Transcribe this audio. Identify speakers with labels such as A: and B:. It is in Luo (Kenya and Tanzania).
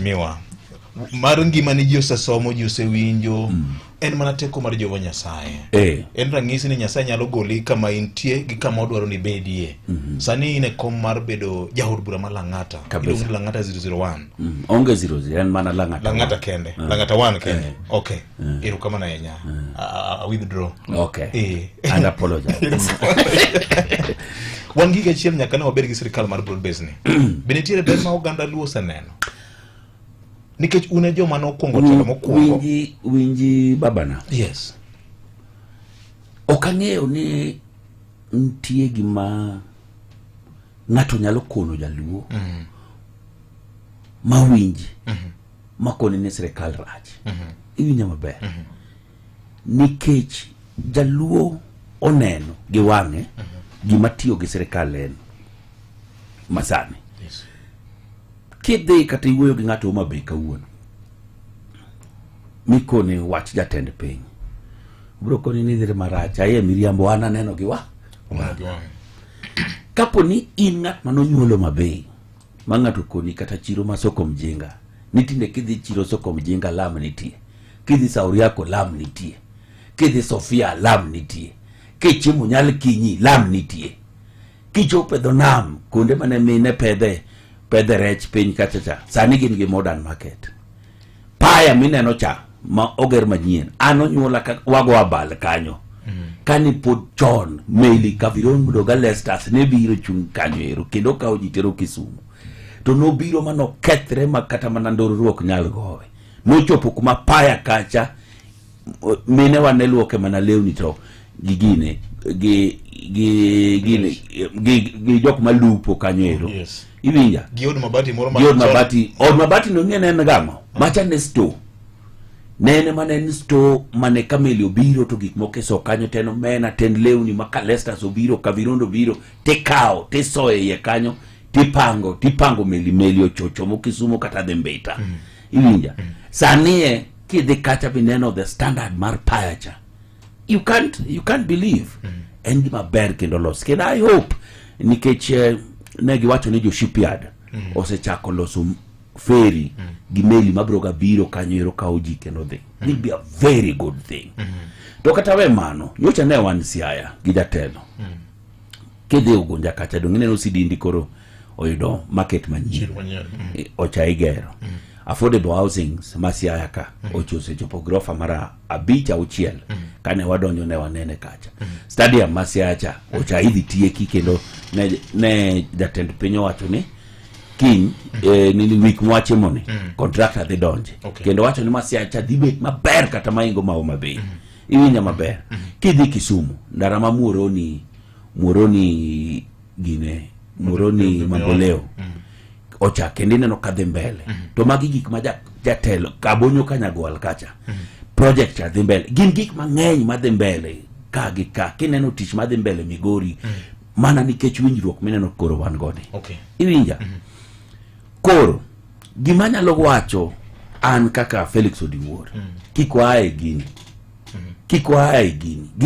A: mheshimiwa mar ngima ni ji osesomo, ji osewinjo. En mana teko mar Jehova Nyasaye. En ranyisi ni Nyasaye nyalo goli kama intie gi kama odwaro ni ibedie. Sani in e kom mar bedo jaod bura ma Lang'ata.
B: Kabisa.
A: Iluongo ni Lang'ata 001.
B: Onge 00, en mana Lang'ata.
A: Lang'ata kende. Lang'ata 1 kende. Okay. Erokamano ahinya. I withdraw.
B: Okay. And apologize.
A: Wan gi higa achiel nyaka ne wabed gi sirikal mar broad base ni. Be nitiere ber ma oganda Luo oseneno? Nikech un e joma nokwongo telo mokwongo.
B: Winji babana.
A: Yes.
B: Ok ang'eyo ni nitie gima ng'ato nyalo kono jaluo ma winji ma koni ni sirikal rach. Iwinja maber? Nikech jaluo oneno gi wang'e gima tiyo gi sirikal en masani. Kidhi kata iwuoyo gi ng'ato Homa Bay kawuono mikone wach jatend piny, obiro koni ni idhi marach, aye miriambo, an aneno gi wa.
A: Oneno gi wang'e.
B: Kapo ni in ng'at manonyuol Homa Bay ma ng'ato koni kata chiro ma Soko Mjinga ni tinde kidhi chiro Soko Mjinga lam nitie, kidhi Sauriako lam nitie, kidhi Sofia lam nitie, kichiemo nyal kinyi lam nitie, kichopo e dho nam kuonde mane mine pedhe pedhe rech piny kacha cha, sani gin gi modern market. Paya mineno cha ma oger manyien, an onyuola ka wago abal kanyo. Kane pod chon meli Kavirondo ga Lestas ne biro chung' kanyo ero kendo kawo ji tero Kisumu. To nobiro ma nokethre ma kata mana ndorruok nyal gowe. Nochopo kuma paya kacha mine wa ne luoke mana lewni to gi gine gi gi gine gi jok malupo kanyo ero. Iwinja?
A: Gi od mabati moro ma
B: Gi od mabati, od mabati no ng'e ne en gang'o? Macha ne store. Nene mane en store mane ka meli obiro to gik moko iso kanyo to en omena to en lewni ma ka Lestas obiro, Kavirondo obiro tikawo tisoyo e iye kanyo tipango tipango meli meli ochochomo Kisumo kata dhi Mbita. Iwinja? Sani e kidhi kacha bineno the standard mar paya cha. You can't believe. En gima ber kendo los. Kendo I hope nikech ne giwacho ni jo shipyard osechako loso ferry gi meli mabiro ga biro kanyo ero kawo ji kendo dhi. Will be a very good thing. To kata we mano, nyocha ne wan Siaya gi jatelo. Kidhi Ugunja kacha dong ineno Sidindi koro oyudo market manyien.
A: Chiro manyien.
B: Ocha igero. Affordable housing ma Siaya ka osechopo grofa mar 5, 6 kane wadonjo ne wanene kacha. Stadium ma Siaya cha ocha idhi tieki kendo ne jatend piny owacho ni kiny nini wik mwachimoni contractor dhi donje. Kendo wacho ni ma Siaya cha dhi bet maber kata maingo ma Homa Bay. Iwinja maber? Kidhi Kisumu, ndara ma Muhoroni gine Muhoroni Mamboleo ocha kendo ineno ka dhi mbele. To magi gik ma jatelo Kabonyo Kanyagwal kacha project cha dhi mbele. Gin gik mang'eny madhi mbele ka gi ka. Kineno tich madhi mbele Migori mana nikech winjruok mineno koro wan goni. Iwinja? Koro gima anyalo wacho an kaka Felix Odiwuor, kik waa e gini. Kik waa e gini.